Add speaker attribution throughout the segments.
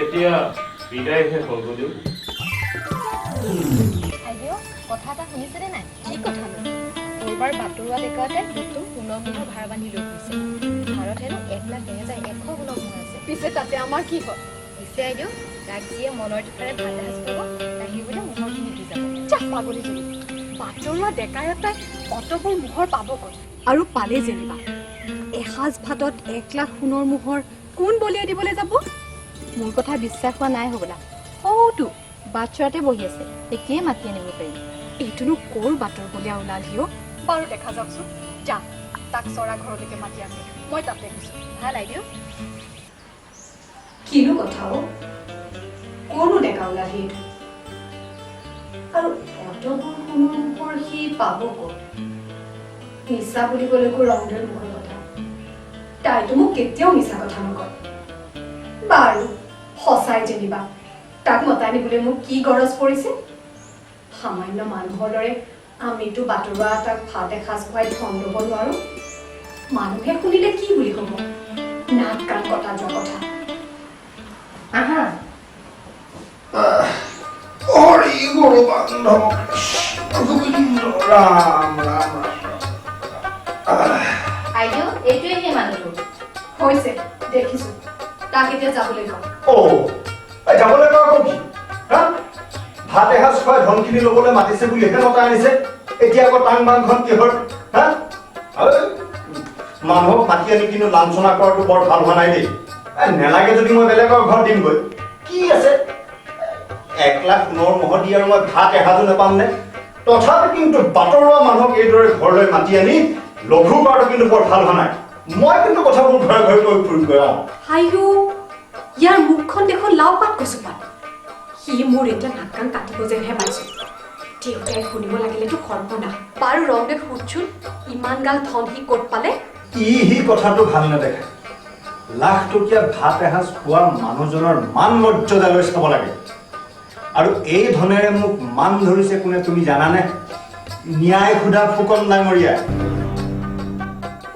Speaker 1: এতিয়া বিদায়হে স্বৰ্গদেউ।
Speaker 2: আইদেউ, কথা এটা শুনিছেনে নাই? কি কথানো? ক'ৰবাৰ বাটৰুৱা ডেকা এটাই নতুন সোণৰ মোহৰ ভাৰ বান্ধি লৈ ফুৰিছে। ভাৰত হেনো 1,01,100 সোণৰ মোহৰ আছে।
Speaker 3: পিছে তাতে আমাৰ কি হয়?
Speaker 2: পিছে আইদেউ, তাক যিয়ে মনৰ জোখাৰে ভাত এসাঁজ খুৱাব, তাক বোলে মোহৰখিনি দি যাব।
Speaker 3: যা পাগলীজনী, বাটৰুৱা ডেকা এটাই অতবোৰ মোহৰ পাব ক'ত? আৰু পালে যেনিবা এসাঁজ ভাতত 1 লাখ সোণৰ মোহৰ কোন বলিয়াই দিবলৈ যাব?
Speaker 2: মোৰ কথা বিশ্বাস হোৱা নাই হ'বলা। সৌটো বাটচৰাতে বহি আছে, এতিয়াই মাতি আনিব পাৰিম।
Speaker 3: এইটোনো ক'ৰ বাটৰ বলিয়া ওলালহি অ'? বাৰু দেখা যাওকচোন। যা, তাক চৰা ঘৰলৈকে মাতি আনগে, মই তাতে গৈছো।
Speaker 2: ভাল আইদেউ।
Speaker 3: কিনো কথা অ', ক'ৰনো ডেকা ওলালহি এইটো? আৰু অতবোৰ সোণৰ মোহৰ সি পাব ক'ত? মিছা বুলিবলৈকো ৰংদৈৰ মুখৰ কথা, তাইতো মোক কেতিয়াও মিছা কথা নকয়। বাৰু সঁচাই যেনিবা তাক মতাই নিবলৈ মোক কি গৰজ পৰিছে? সামান্য মানুহৰ দৰে আমিতো বাটৰুৱা এটাক ভাত এসাঁজ খুৱাই ধন ল'ব নোৱাৰো। মানুহে শুনিলে কি বুলি ক'ব? নাক কাণ কটা যোৱা কথা।
Speaker 2: আহা।
Speaker 4: হৰি গুৰু বান্ধৱ কৃষ্ণ গোবিন্দ ৰাম ৰাম ৰাম।
Speaker 2: আইদেউ, এইটোৱে সেই মানুহটো।
Speaker 3: হৈছে, দেখিছো। তাক এতিয়া যাবলৈ কওঁ।
Speaker 4: অ, এই যাবলৈ কওঁ আকৌ কি হা? ভাত এসাঁজ খুৱাই ধনখিনি ল'বলৈ মাতিছে বুলিহে মতা আনিছে, এতিয়া আকৌ টাং বাংখন কিহৰ হা? ঐ, মানুহক মাতি আনি কিন্তু লাঞ্ছনা কৰাটো বৰ ভাল হোৱা নাই দেই। এই, নেলাগে যদি মই বেলেগৰ ঘৰত দিমগৈ। কি আছে, 1 লাখ সোণৰ মোহৰ দি আৰু মই ভাত এসাঁজো নাপামনে? তথাপি কিন্তু বাটৰুৱা মানুহক এইদৰে ঘৰলৈ মাতি আনি লঘু কৰাটো কিন্তু বৰ ভাল হোৱা নাই। মই কিন্তু কথাবোৰ ঘৰে ঘৰে কৈ ফুৰিমগৈ। অ।
Speaker 3: হাইও, ইয়াৰ মুখখন দেখোন লাও পাত কচুপাত। সি মোৰ এতিয়া নাক কাণ কাটিব যেনহে পাইছো। দেউতাই শুনিব লাগিলেতো সৰ্বনাশ। বাৰু ৰংদেৱ, সোধচোন, ইমান গাল ধন সি ক'ত পালে?
Speaker 4: ই সি কথাটো ভাল নেদেখে। লাখ টকীয়া ভাত এসাঁজ খোৱা মানুহজনৰ মান মৰ্যাদালৈ চাব লাগে। আৰু এই ধনেৰে মোক মান ধৰিছে কোনে তুমি জানানে? ন্যায় সোধা ফুকন ডাঙৰীয়া।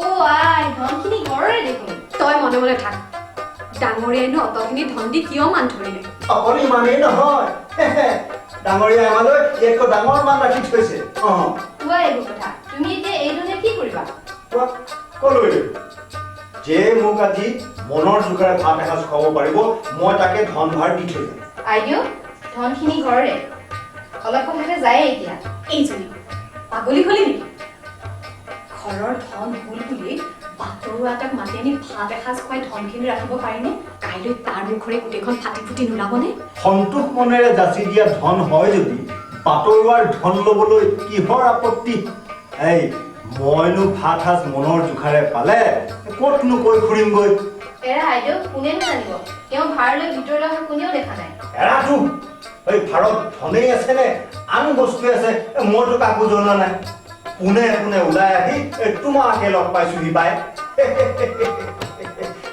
Speaker 2: অ আই, ধনখিনি ঘৰৰে দেখোন।
Speaker 3: তই মনে মনে থাক। ডাঙৰীয়াইনো অতখিনি ধন দি কিয় মান ধৰিলে?
Speaker 4: অকল ইমানেই নহয়, ডাঙৰীয়াই আমালৈ ইয়াতকৈ ডাঙৰ মান ৰাখি থৈছে। অ।
Speaker 2: কোৱা এইবোৰ কথা, তুমি এতিয়া এই ধনে কি কৰিবা?
Speaker 4: কোৱা, কলৈ যে মোক আজি মনৰ জোখাৰে ভাত এসাঁজ খুৱাব পাৰিব, মই তাকে ধন ভাৰ দি থৈ যাম।
Speaker 2: আইদেউ, ধনখিনি ঘৰৰে, অলপ কথাতে যায়ে এতিয়া।
Speaker 3: এইজনী পাগলী হলি নেকি? ঘৰৰ ধন হ'ল বুলি বাটৰুৱা এটাক মাতি আনি ভাত এসাঁজ খুৱাই ধনখিনি ৰাখিব পাৰিনে? কাইলৈ তাৰ মুখৰে গোটেইখন ফাটি ফুটি নোলাবনে?
Speaker 4: সন্তোষ মনেৰে যাচি দিয়া ধন হয় যদি বাটৰুৱাৰ ধন ল'বলৈ কিহৰ আপত্তি? এই, মইনো ভাত সাজ মনৰ জোখাৰে পালে ক'তনো কৈ ফুৰিমগৈ?
Speaker 2: এৰা আইদেউ, কোনেনো জানিব? তেওঁ ভাৰ লৈ ভিতৰলৈ অহা কোনেও দেখা নাই।
Speaker 4: এৰাটো, এই ভাৰত ধনেই আছেনে আন বস্তুৱে আছে, এ, মইতো কাকো জনোৱা নাই। পোনে পোনে ওলাই আহি এই তোমাকে লগ পাইছোহি পাই।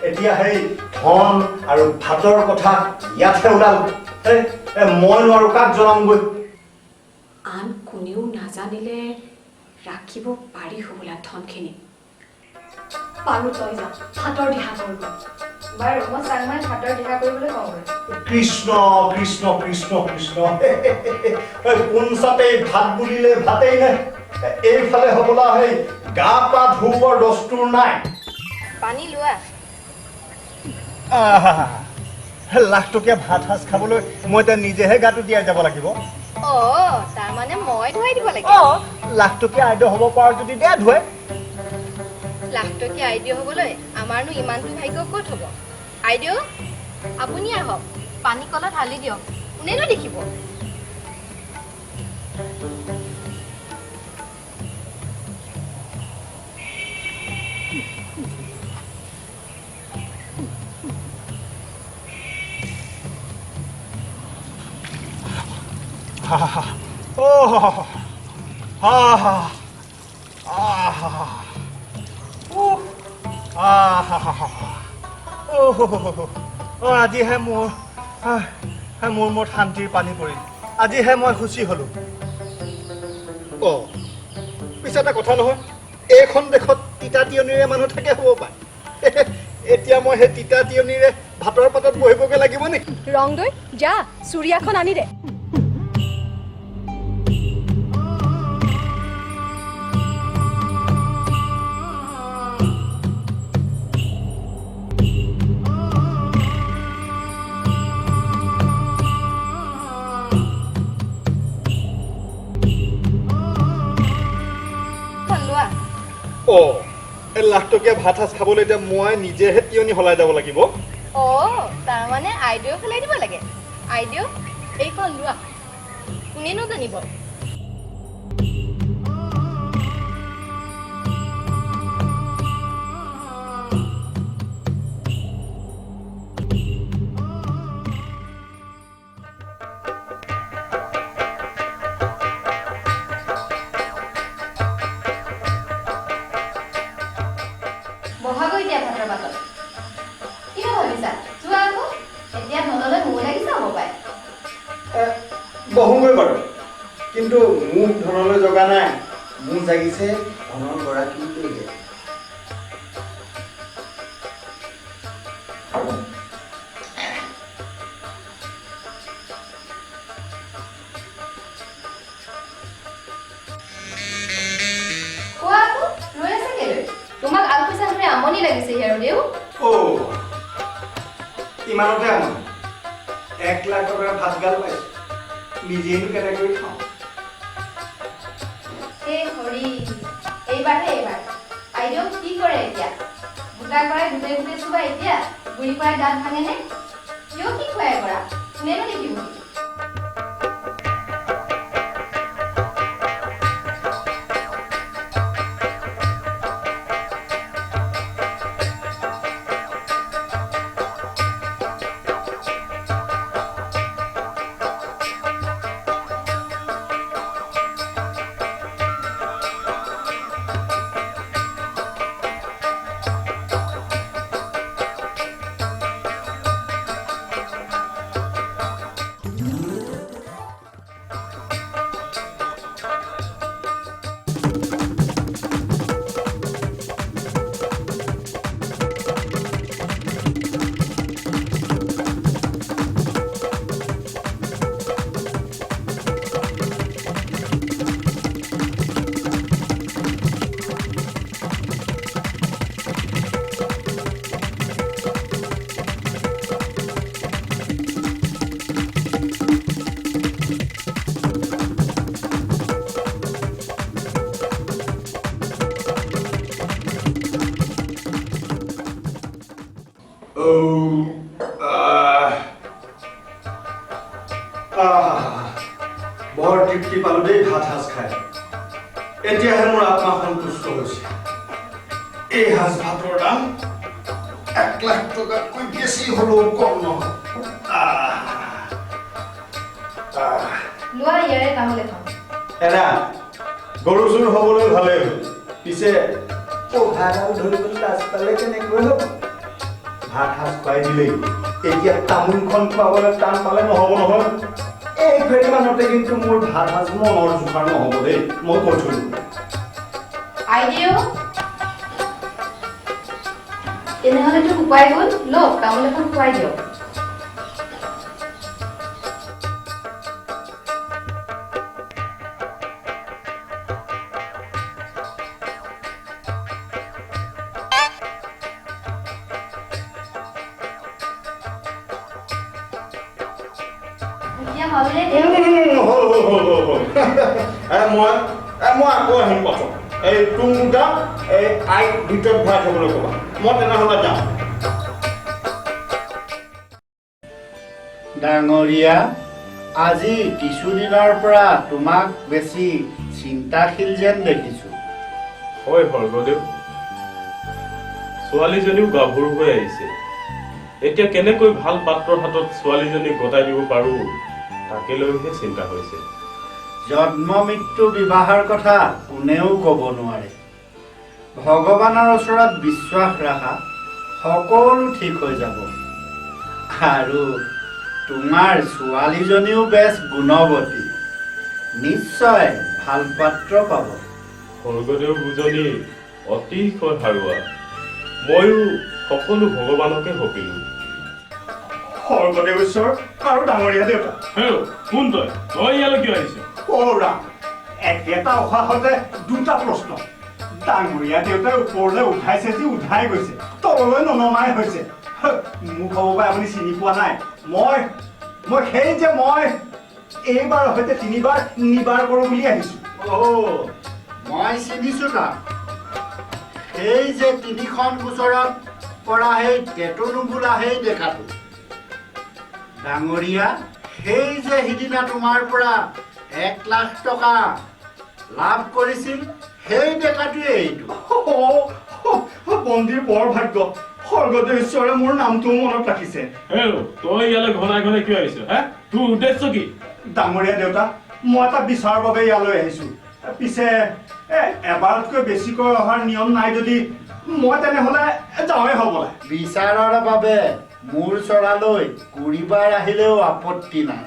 Speaker 4: এতিয়া সেই ধন আৰু ভাতৰ কথা ইয়াতহে ওলাল। এই, এ, মইনো আৰু কাক জনামগৈ?
Speaker 3: আন কোনেও নাজানিলে ৰাখিব পাৰি হ'বলা ধনখিনি। পাৰো, তই যা, ভাতৰ দিহা কৰগৈ।
Speaker 2: বাৰু, মই চাংমাই ভাতৰ দিহা কৰিবলৈ কওঁগৈ।
Speaker 4: কৃষ্ণ কৃষ্ণ কৃষ্ণ কৃষ্ণ। এই পোনচাতেই ভাত বুলিলে ভাতেই নে? এইফালে হ'বলা সেই গা পা ধুবৰ দস্তুৰ নাই।
Speaker 2: পানী লোৱা।
Speaker 4: আহা, লাখ টকীয়া ভাত সাজ খাবলৈ মই এতিয়া নিজেহে গাটো তিয়াই যাব লাগিব।
Speaker 2: অ, তাৰমানে মই ধুৱাই দিব লাগে?
Speaker 4: অ, লাখ টকীয়া আইদেউ হ'ব পাৰ যদি দে ধুৱাই।
Speaker 2: লাখ টকীয়া আইদেউ হ'বলৈ আমাৰনো ইমানটো ভাগ্য ক'ত হ'ব? আইদেউ, আপুনি আহক, পানী কলত ঢালি দিয়ক, কোনেনো দেখিব?
Speaker 4: অ, আহা, আহা, উহ, আহা, অ, অ, আজিহে মোৰ আহ, মোৰ মূৰত শান্তিৰ পানী পৰিল। আজিহে মই সুচী হলো। অ, পিছে এটা কথা নহয়, এইখন দেশত তিতা তিয়নিৰে মানুহ থাকে হ'ব পাৰে। এতিয়া মই সেই তিতা তিয়নিৰে ভাতৰ পাতত বহিবগৈ লাগিব নেকি?
Speaker 3: ৰংদৈ, যা, চুৰিয়াখন আনি দে। লোৱা।
Speaker 4: অ, এই লাখটকীয়া ভাত সাজ খাবলৈ এতিয়া মই নিজেহে তিয়নি সলাই যাব লাগিব।
Speaker 2: অ, তাৰমানে আইদেউ সলাই দিব লাগে। আইদেউ, এইখন লোৱা, কোনেনো জানিব। বহাগৈ এতিয়া ভাতৰ পাতত। কিনো ভাবিছা? যোৱা আকৌ, এতিয়া ধনলৈ মোহ লাগিছে হ'ব পাই।
Speaker 4: বহোগৈ বাৰু, কিন্তু মোক ধনলৈ জগা নাই, মোৰ জাগিছে ধনৰ গৰাকীলৈহে।
Speaker 2: কোৱা আকৌ, ৰৈ আছা কেলৈ? তোমাক আলপৈচান ধৰি আমনি লাগিছে আৰু দেউ।
Speaker 4: অ, ইমানতে আমনি? 1 লাখ টকাৰ ভাত গাল পাইছো, নিজেইনো কেনেকৈ খাওঁ?
Speaker 2: হে হৰি, এইবাৰহে এইবাৰ। আইদেউ কি কৰে এতিয়া? গোটা কৰাই গোটেই গোটেই চোবা, এতিয়া গুৰি কৰাই দাঁত ভাঙেনে? কিয় কি খুৱাই কৰা, কোনেনো দেখিবহি?
Speaker 4: আহ, আহ, বৰ তৃপ্তি পালো দেই ভাত সাজ খাই। এতিয়াহে মোৰ আত্মা সন্তুষ্ট হৈছে। এই সাজ ভাতৰ দাম 1 লাখ টকাতকৈ বেছি হ'লেও কম নহয়। আহ, আহ।
Speaker 2: লোৱা ইয়াৰে তামোল এখন।
Speaker 4: এৰা, গৰু চোৰ হ'বলৈ ভালেই হ'ল, পিছে পঘাডাল ধৰিবলৈ লাজ পালে কেনেকৈ হ'ব? ভাত সাজ খুৱাই দিলেই, এতিয়া তামোলখন খুৱাবলৈ টান পালে নহ'ব নহয়। এই ফেৰী মানতে কিন্তু মোৰ ভাত সাজ মনৰ জোখাৰ নহ'ব দেই, মই কৈ থলো।
Speaker 2: আইদেউ, তেনেহ'লেতো শুকুৱাই গ'ল। লওক, তামোল এখন খুৱাই দিয়ক। এতিয়া হ'লনে?
Speaker 4: হ'ল হ'ল হ'ল হ'ল হ'ল। মই আকৌ আহিম পাছত। এই তুম দুটা এই আইক ভিতৰত ভৰাই থ'বলৈ ক'বা। মই তেনেহ'লে যাওঁ।
Speaker 5: ডাঙৰীয়া, আজি কিছুদিনৰ পৰা তোমাক বেছি চিন্তাশীল যেন দেখিছো।
Speaker 1: হয় স্বৰ্গদেউ, ছোৱালীজনীও গাভৰু হৈ আহিছে। এতিয়া কেনেকৈ ভাল পাত্ৰৰ হাতত ছোৱালীজনীক গতাই দিব পাৰো, তাকে লৈহে চিন্তা হৈছে।
Speaker 5: জন্ম মৃত্যু বিবাহৰ কথা কোনেও ক'ব নোৱাৰে। ভগৱানৰ ওচৰত বিশ্বাস ৰাখা, সকলো ঠিক হৈ যাব। আৰু তোমাৰ ছোৱালীজনীও বেছ গুণৱতী, নিশ্চয় ভাল পাত্ৰ পাব।
Speaker 1: স্বৰ্গদেউ, বুজনি অতিশয় সাৰুৱা। ময়ো সকলো ভগৱানকে সঁপিলোঁ।
Speaker 6: স্বৰ্গদেৱ ঈশ্বৰ আৰু ডাঙৰীয়া দেউতা।
Speaker 1: হেৰৌ, কোন তই? তই ইয়ালৈ কিয় আহিছ?
Speaker 6: অ' ৰাম, একেটা উশাহতে দুটা প্ৰশ্ন। ডাঙৰীয়া দেউতাই ওপৰলৈ উঠাইছে যি উঠাই গৈছে, তললৈ ননমাই হৈছে। মোক হ'ব পাৰে আপুনি চিনি পোৱা নাই। মই মই সেই যে মই এইবাৰ সৈতে তিনিবাৰ নিবাৰ কৰোঁ বুলি আহিছো।
Speaker 5: অ' মই চিনিছো তাক। সেই যে তিনিখন গোচৰত পৰা সেই টেটুনো বোলা সেই ডেকাটো। ডাঙৰীয়া, সেই যে সিদিনা তোমাৰ পৰা 1 লাখ টকা লাভ কৰিছিল, সেই ডেকাটোৱে এইটো।
Speaker 6: বন্দীৰ বৰ ভাগ্য, স্বৰ্গদেৱ ঈশ্বৰে মোৰ নামটোও মনত ৰাখিছে।
Speaker 1: হেৰৌ, তই ইয়ালৈ ঘনাই ঘনাই কিয় আহিছ হে? তোৰ উদ্দেশ্য কি?
Speaker 6: ডাঙৰীয়া দেউতা, মই এটা বিচাৰৰ বাবে ইয়ালৈ আহিছো। পিছে এবাৰতকৈ বেছিকৈ অহাৰ নিয়ম নাই যদি মই তেনেহ'লে যাওঁৱে হ'বলা।
Speaker 5: বিচাৰৰ বাবে মোৰ চৰালৈ 20 বাৰ আহিলেও আপত্তি নাই।